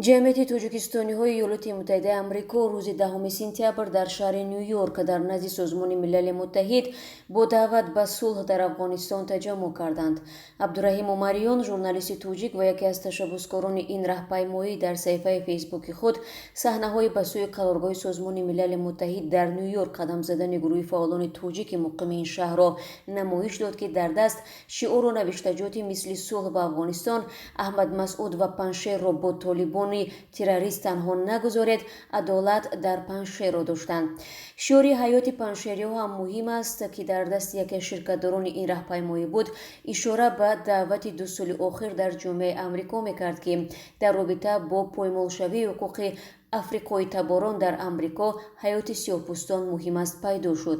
Ҷамъияти тоҷикистониҳои Иёлоти Муттаҳидаи Амрико рӯзи 10 сентябр дар шаҳри Ню-Йорк дар назди Созмони Милали Муттаҳид бо даъват ба сулҳ дар Афғонистон таҷаммуъ карданд. Абдураҳим Умариён, журналисти тоҷик ва яке аз ташаббускорони ин раҳпаймоӣ, дар саҳифаи Фейсбуки худ саҳнаҳои ба сӯи қароргоҳи Созмони Милали Муттаҳид дар Ню-Йорк қадам задани гурӯҳи фаъолони тоҷики муқими ин шаҳрро намоиш дод, ки дар даст шиору навиштаҷоти мисли «Сулҳ ба Афғонистон», «Аҳмад Масъуд ва Паншерро бо толибони террорист танҳо нагузоред», «Адолат дар Паншерро» доштанд. Шиори «Ҳаёти паншериҳо ҳам муҳим аст», ки дар дасти яке аз ширкатдорони ин раҳпаймоӣ буд, ишора ба даъвати 2 соли охир дар ҷомеаи Амрико мекард, ки дар робита бо поймолшавии ҳуқуқи африқоитаборон дар Амрико «Ҳаёти сиёҳпӯстон муҳим аст» пайдо шуд.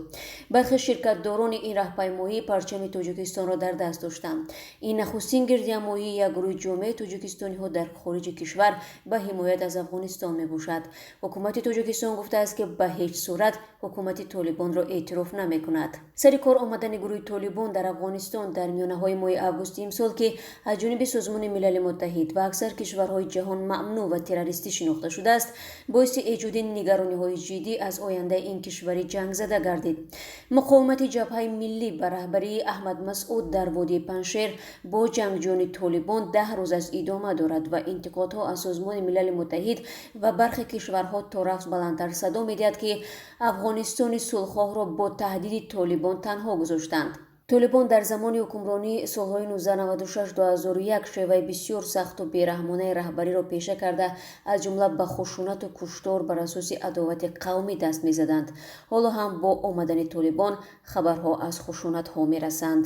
Бархе ширкатдорони ин раҳпаймоӣ парчами Тоҷикистонро дар даст доштанд. Ин нахустин гирдиҳамоии як гурӯҳи ҷомеаи тоҷикистониҳо дар хориҷи кишвар ба ҳимоят аз Афғонистон мебошад. Ҳукумати Тоҷикистон гуфтааст, ки ба ҳеҷ сурат ҳукумати Толибонро эътироф намекунад. Сари кор омадани гурӯҳи Толибон дар Афғонистон дар миёнаҳои моҳи августи имсол, ки аз ҷониби Созмони Милали Муттаҳид ва аксар кишварҳои ҷаҳон мамнӯъ ва террористӣ шинохта шудааст, боиси эҷоди нигарониҳои ҷиддӣ аз ояндаи ин кишвари ҷангзада гардид. Муқовимати ҷабҳаи миллӣ ба раҳбарии Аҳмад Масъуд дар водии Паншер бо ҷангҷӯёни Толибон 10 рӯз аз идома дорад ва интиқодҳо аз Созмони Милали Муттаҳид ва бархе кишварҳо то рафт баландтар садо медиҳад, ки Афғонистони сулҳхоҳро бо таҳдиди Толибон танҳо гузоштанд. Толибон дар замони ҳукмронии солҳои 1996-2001 шеваи бисёр сахту бераҳмонаи раҳбариро пеша карда, аз ҷумла ба хушунату куштор бар асоси адовати қавмӣ даст мезаданд. Ҳоло ҳам бо омадани Толибон хабарҳо аз хушунатҳо мерасанд.